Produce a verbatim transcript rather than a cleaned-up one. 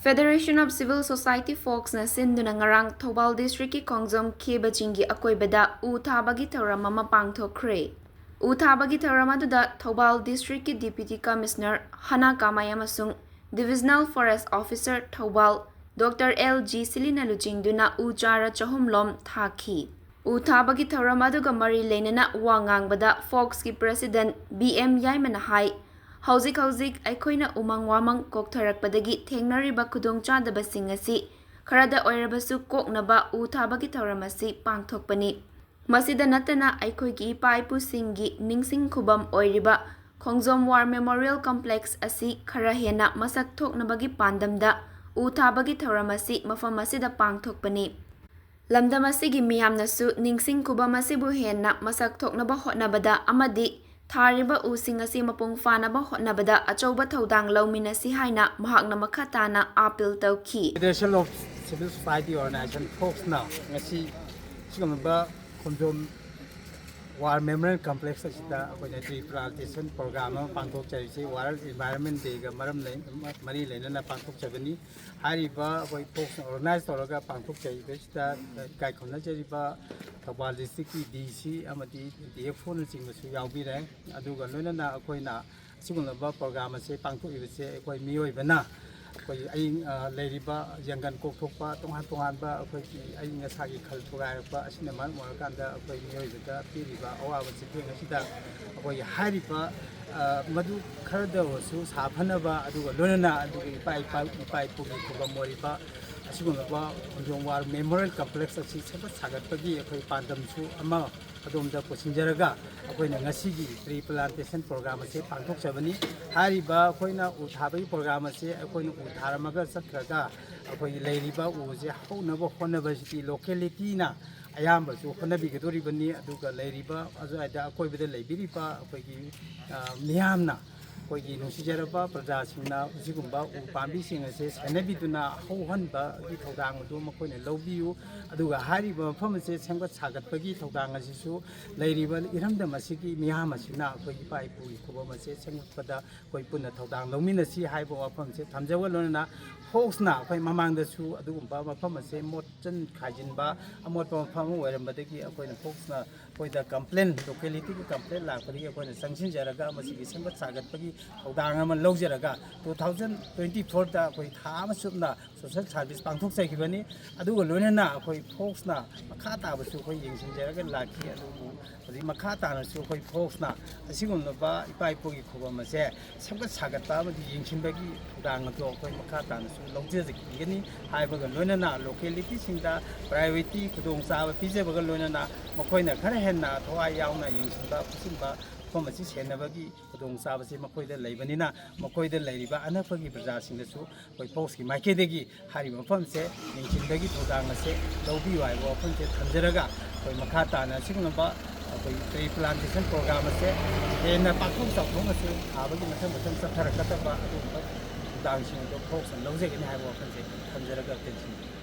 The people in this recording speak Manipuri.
Federation of Civil Society Folksꯅ ꯁꯤꯟꯗꯨꯅ ꯉꯔꯥꯡ ꯊꯧꯕꯥꯜ districtꯀꯤ ꯈꯣꯡꯖꯣꯝ ꯈꯦꯕ ꯆꯤꯡꯒꯤ ꯑꯀꯣꯏꯕꯗ ꯎ ꯊꯥꯕꯒꯤ ꯊꯧꯔꯝ ꯑꯃ ꯄꯥꯡꯊꯣꯛꯈ꯭ꯔꯦ꯫ ꯎ ꯊꯥꯕꯒꯤ ꯊꯧꯔꯝ ꯑꯗꯨꯗ ꯊꯧꯕꯥꯜ districtꯀꯤ Deputy Commissioner ꯍꯅꯥ ꯀꯥꯃꯥꯏ ꯑꯃꯁꯨꯡ Divisional Forest Officer Thoubal Doctor L G ꯁꯤꯂꯤꯅ ꯂꯨꯆꯤꯡꯗꯨꯅ ꯎ ꯆꯥꯔ ꯆꯍꯨꯝ ꯂꯣꯝ ꯊꯥꯈꯤ꯫ ꯎ ꯊꯥꯕꯒꯤ ꯊꯧꯔꯝ ꯑꯗꯨꯒ ꯃꯔꯤ ꯂꯩꯅꯅ ꯋꯥ ꯉꯥꯡꯕꯗ Folksꯀꯤ President B M ꯌꯥꯏꯃꯅ ꯍꯥꯏ, ꯍꯧꯖꯤꯛ ꯍꯧꯖꯤꯛ ꯑꯩꯈꯣꯏꯅ ꯎꯃꯪ ꯋꯥꯃꯪ ꯀꯣꯛꯊꯔꯛꯄꯗꯒꯤ ꯊꯦꯡꯅꯔꯤꯕ ꯈꯨꯗꯣꯡꯆꯥꯗꯕꯁꯤꯡ ꯑꯁꯤ ꯈꯔꯗ ꯑꯣꯏꯔꯕꯁꯨ ꯀꯣꯛꯅꯕ ꯎ ꯊꯥꯕꯒꯤ ꯊꯧꯔꯝ ꯑꯁꯤ ꯄꯥꯡꯊꯣꯛꯄꯅꯤ꯫ ꯃꯁꯤꯗ ꯅꯠꯇꯅ ꯑꯩꯈꯣꯏꯒꯤ ꯏꯄꯥ ꯏꯄꯨꯁꯤꯡꯒꯤ ꯅꯤꯡꯁꯤꯡ ꯈꯨꯕꯝ ꯑꯣꯏꯔꯤꯕ ꯈꯣꯡꯖꯣꯝ War Memorial Complex ꯑꯁꯤ ꯈꯔ ꯍꯦꯟꯅ ꯃꯁꯛ ꯊꯣꯛꯅꯕꯒꯤ ꯄꯥꯟꯗꯝꯗ ꯎ ꯊꯥꯕꯒꯤ ꯊꯧꯔꯝ ꯑꯁꯤ ꯃꯐꯝ ꯑꯁꯤꯗ ꯄꯥꯡꯊꯣꯛꯄꯅꯤ꯫ ꯂꯝꯗꯝ ꯑꯁꯤꯒꯤ ꯃꯤꯌꯥꯝꯅꯁꯨ ꯅꯤꯡꯁꯤꯡ ꯈꯨꯕꯝ ꯑꯁꯤꯕꯨ ꯍꯦꯟꯅ ꯃꯁꯛ ꯊꯣꯛꯅꯕ ꯍꯣꯠꯅꯕꯗ ꯑꯃꯗꯤ ꯊꯥꯔꯤꯕ ꯎꯁꯤꯡ ꯑꯁꯤ ꯃꯄꯨꯡ ꯐꯥꯅꯕ ꯍꯣꯠꯅꯕꯗ ꯑꯆꯧꯕ ꯊꯧꯗꯥꯡ ꯂꯧꯃꯤꯟꯅꯁꯤ ꯍꯥꯏꯅ ꯃꯍꯥꯛꯅ ꯃꯈꯥ ꯇꯥꯅ appeal ꯇꯧꯈꯤ꯫ Federation of Civil Society Organization Folksꯅ ꯉꯁꯤ ꯁꯤꯒꯨꯝꯂꯕ ꯈꯣꯡꯖꯣꯝ War Memorial Complex ꯑꯁꯤꯗ ꯑꯩꯈꯣꯏꯅ tree plantation program ꯑꯃ ꯄꯥꯡꯊꯣꯛꯆꯔꯤꯁꯤ World Environment Dayꯒ ꯃꯔꯝ ꯂꯩ-, ꯃꯔꯤ ꯂꯩꯅꯅ ꯄꯥꯡꯊꯣꯛꯆꯕꯅꯤ꯫ ꯍꯥꯏꯔꯤꯕ ꯑꯩꯈꯣꯏ Folksꯅ organize ꯇꯧꯔꯒ ꯄꯥꯡꯊꯣꯛꯆꯔꯤꯕꯁꯤꯗ ꯏꯀꯥꯏ ꯈꯨꯝꯅꯖꯔꯤꯕ ꯊꯧꯕꯥꯜ districtꯀꯤ D C ꯑꯃꯗꯤ D F Oꯅꯆꯤꯡꯕꯁꯨ ꯌꯥꯎꯕꯤꯔꯦ꯫ ꯑꯗꯨꯒ ꯂꯣꯏꯅꯅ ꯑꯩꯈꯣꯏꯅ ꯑꯁꯤꯒꯨꯝꯂꯕ program ꯑꯁꯤ ꯄꯥꯡꯊꯣꯛꯏꯕꯁꯦ ꯑꯩꯈꯣꯏ ꯃꯤꯑꯣꯏꯕꯅ ꯑꯩꯈꯣꯏ ꯑꯏꯪ-, ꯑ, ꯂꯩꯔꯤꯕ ꯖꯪꯒꯜ ꯀꯣꯛꯊꯣꯛꯄ, ꯇꯣꯉꯥꯟ ꯇꯣꯉꯥꯟꯕ ꯑꯩꯈꯣꯏꯒꯤ ꯑꯏꯪ ꯑꯁꯥꯒꯤ ꯈꯜ ꯊꯨꯒꯥꯏꯔꯛꯄ ꯑꯁꯤꯅ ꯃꯔꯝ ꯑꯣꯏꯔꯀꯥꯟꯗ ꯑꯩꯈꯣꯏ ꯃꯤꯑꯣꯏꯕꯗ ꯄꯤꯔꯤꯕ ꯑꯋꯥꯕ ꯆꯩꯊꯦꯡ ꯑꯁꯤꯗ ꯑꯩꯈꯣꯏꯒꯤ ꯍꯥꯏꯔꯤꯕ, ꯑ, ꯃꯗꯨ ꯈꯔꯗ ꯑꯣꯏꯔꯁꯨ ꯁꯥꯐꯅꯕ, ꯑꯗꯨꯒ ꯂꯣꯏꯅꯅ ꯑꯗꯨꯒ ꯏꯄꯥ ꯏꯄꯥ, ꯏꯄꯥ ꯏꯄꯨꯒꯤ ꯈꯨꯕꯝ ꯑꯣꯏꯔꯤꯕ ꯑꯁꯤꯒꯨꯝꯂꯕ ꯈꯣꯡꯖꯣꯝ War Memorial Complex ꯑꯁꯤ ꯁꯦꯝꯒꯠ ꯁꯥꯒꯠꯄꯒꯤ ꯑꯩꯈꯣꯏ ꯄꯥꯟꯗꯝꯁꯨ ꯑꯃ ꯑꯗꯣꯝꯗ ꯄꯨꯁꯤꯟꯖꯔꯒ ꯑꯩꯈꯣꯏꯅ ꯉꯁꯤꯒꯤ tree plantation program ꯑꯁꯤ ꯄꯥꯡꯊꯣꯛꯆꯕꯅꯤ꯫ ꯍꯥꯏꯔꯤꯕ ꯑꯩꯈꯣꯏꯅ ꯎ ꯊꯥꯕꯒꯤ program ꯑꯁꯤ ꯑꯩꯈꯣꯏꯅ ꯎ ꯊꯥꯔꯝꯃꯒ ꯆꯠꯈ꯭ꯔꯒ ꯑꯩꯈꯣꯏꯒꯤ ꯂꯩꯔꯤꯕ ꯎꯁꯦ ꯍꯧꯅꯕ ꯍꯣꯠꯅꯕꯁꯤꯗꯤ localityꯅ ꯑꯌꯥꯝꯕꯁꯨ ꯍꯣꯠꯅꯕꯤꯒꯗꯧꯔꯤꯕꯅꯤ꯫ ꯑꯗꯨꯒ ꯂꯩꯔꯤꯕ ꯑꯗꯨꯋꯥꯏꯗ ꯑꯀꯣꯏꯕꯗ ꯂꯩꯕꯤꯔꯤꯕ ꯑꯩꯈꯣꯏꯒꯤ, ꯑ, ꯃꯤꯌꯥꯝꯅ, ꯑꯩꯈꯣꯏꯒꯤ ꯅꯨꯡꯁꯤꯖꯔꯕ ꯄ꯭ꯔꯖꯥꯁꯤꯡꯅ ꯑꯁꯤꯒꯨꯝꯕ ꯎ ꯄꯥꯝꯕꯤꯁꯤꯡ ꯑꯁꯦ ꯁꯦꯟꯅꯕꯤꯗꯨꯅ ꯍꯧꯍꯟꯕꯒꯤ ꯊꯧꯗꯥꯡ ꯑꯗꯨ ꯃꯈꯣꯏꯅ ꯂꯧꯕꯤꯌꯨ꯫ ꯑꯗꯨꯒ ꯍꯥꯏꯔꯤꯕ ꯃꯐꯝ ꯑꯁꯦ ꯁꯦꯝꯒꯠ ꯁꯥꯒꯠꯄꯒꯤ ꯊꯧꯗꯥꯡ ꯑꯁꯤꯁꯨ ꯂꯩꯔꯤꯕ ꯏꯔꯝꯗꯝ ꯑꯁꯤꯒꯤ ꯃꯤꯌꯥꯝ ꯑꯁꯤꯅ ꯑꯩꯈꯣꯏ ꯏꯄꯥ ꯏꯄꯨꯒꯤ ꯈꯨꯕꯝ ꯑꯁꯦ ꯁꯦꯝꯒꯠꯄꯗ ꯑꯩꯈꯣꯏ ꯄꯨꯟꯅ ꯊꯧꯗꯥꯡ ꯂꯧꯃꯤꯟꯅꯁꯤ ꯍꯥꯏꯕ ꯋꯥꯐꯝꯁꯦ ꯊꯝꯖꯕ ꯂꯣꯏꯅꯅ ꯐꯣꯛꯁꯅ ꯑꯩꯈꯣꯏ ꯃꯃꯥꯡꯗꯁꯨ ꯑꯗꯨꯒꯨꯝꯕ ꯃꯐꯝ ꯑꯁꯦ ꯃꯣꯠꯆꯟ ꯈꯥꯏꯖꯤꯟꯕ, ꯑꯃꯣꯠꯄ ꯃꯐꯝ ꯑꯃ ꯑꯣꯏꯔꯝꯕꯗꯒꯤ ꯑꯩꯈꯣꯏꯅ ꯐꯣꯛꯁꯅ ꯑꯩꯈꯣꯏꯗ ꯀꯝꯄ꯭ꯂꯦꯟ, ꯂꯣꯀꯦꯂꯤꯇꯤꯒꯤ ꯀꯝꯄ꯭ꯂꯦꯟ ꯂꯥꯛꯄꯗꯒꯤ ꯑꯩꯈꯣꯏꯅ ꯆꯪꯁꯤꯟꯖꯔꯒ ꯃꯁꯤꯒꯤ ꯁꯦꯝꯒꯠ ꯁꯥꯒꯠꯄꯒꯤ ꯊꯧꯗꯥꯡ ꯑꯃ ꯂꯧꯖꯔꯒ, ꯇꯨ ꯊꯥꯎꯖꯟ ꯇ꯭ꯋꯦꯟꯇꯤ ꯐꯣꯔꯗ ꯑꯩꯈꯣꯏ ꯊꯥ ꯑꯃ ꯆꯨꯞꯅ ꯁꯣꯁꯦꯜ ꯁꯥꯔꯚꯤꯁ ꯄꯥꯡꯊꯣꯛꯆꯈꯤꯕꯅꯤ꯫ ꯑꯗꯨꯒ ꯂꯣꯏꯅꯅ ꯑꯩꯈꯣꯏ ꯐꯣꯛꯁꯅ ꯃꯈꯥ ꯇꯥꯕꯁꯨ ꯑꯩꯈꯣꯏ ꯌꯦꯡꯁꯤꯟꯖꯔꯒ ꯂꯥꯛꯈꯤ꯫ ꯑꯗꯨꯕꯨ ꯍꯧꯖꯤꯛ ꯃꯈꯥ ꯇꯥꯅꯁꯨ ꯑꯩꯈꯣꯏ ꯐꯣꯛꯁꯅ ꯑꯁꯤꯒꯨꯝꯂꯕ ꯏꯄꯥ ꯏꯄꯨꯒꯤ ꯈꯨꯕꯝ ꯑꯁꯦ ꯁꯦꯝꯒꯠ ꯁꯥꯒꯠꯄ ꯑꯃꯗꯤ ꯌꯦꯡꯁꯤꯟꯕꯒꯤ ꯊꯧꯗꯥꯡ ꯑꯗꯨ ꯑꯩꯈꯣꯏ ꯃꯈꯥ ꯇꯥꯅꯁꯨ ꯂꯧꯖꯈꯤꯒꯅꯤ ꯍꯥꯏꯕꯒ ꯂꯣꯏꯅꯅ, ꯂꯣꯀꯦꯂꯤꯇꯤꯁꯤꯡꯗ ꯄ꯭ꯔꯥꯏꯌꯣꯔꯤꯇꯤ ꯈꯨꯗꯣꯡꯆꯥꯕ ꯄꯤꯖꯕꯒ ꯂꯣꯏꯅꯅ ꯃꯈꯣꯏꯅ ꯈꯔ ꯍꯦꯟꯅ ꯊꯋꯥꯏ ꯌꯥꯎꯅ ꯌꯦꯡꯁꯤꯟꯕ ꯈꯣꯠꯆꯤꯟꯕ ꯃꯐꯝ ꯑꯁꯤ ꯁꯦꯟꯅꯕꯒꯤ ꯈꯨꯗꯣꯡꯆꯥꯕꯁꯤ ꯃꯈꯣꯏꯗ ꯂꯩꯕꯅꯤꯅ, ꯃꯈꯣꯏꯗ ꯂꯩꯔꯤꯕ ꯑꯅꯛꯄꯒꯤ ꯄ꯭ꯔꯖꯥꯁꯤꯡꯗꯁꯨ ꯑꯩꯈꯣꯏ ꯐꯣꯛꯁꯀꯤ ꯃꯥꯏꯀꯩꯗꯒꯤ ꯍꯥꯏꯔꯤꯕ ꯃꯐꯝꯁꯦ ꯌꯦꯡꯁꯤꯟꯕꯒꯤ ꯊꯧꯗꯥꯡ ꯑꯁꯦ ꯂꯧꯕꯤꯌꯨ ꯍꯥꯏꯕ ꯋꯥꯐꯝꯁꯦ ꯊꯝꯖꯔꯒ, ꯑꯩꯈꯣꯏ ꯃꯈꯥ ꯇꯥꯅ ꯑꯁꯤꯒꯨꯝꯂꯕ ꯑꯩꯈꯣꯏ ꯇ꯭ꯔꯤ ꯄ꯭ꯂꯥꯟꯇꯦꯁꯟ ꯄ꯭ꯔꯣꯒ꯭ꯔꯥꯝ ꯑꯁꯦ ꯍꯦꯟꯅ ꯄꯥꯛꯊꯣꯛ ꯆꯥꯎꯊꯣꯛꯅꯁꯨ ꯊꯥꯕꯒꯤ ꯃꯊꯪ ꯃꯊꯪ ꯆꯠꯊꯔꯛꯀꯗꯕ ꯑꯗꯨꯒꯨꯝꯕ ꯊꯧꯗꯥꯡꯁꯤꯡ ꯑꯗꯨ ꯐꯣꯛꯁꯅ ꯂꯧꯖꯒꯅꯤ ꯍꯥꯏꯕ ꯋꯥꯐꯝꯁꯦ ꯊꯝꯖꯔꯒ ꯇꯦꯟꯁꯤꯟꯖꯔꯤ꯫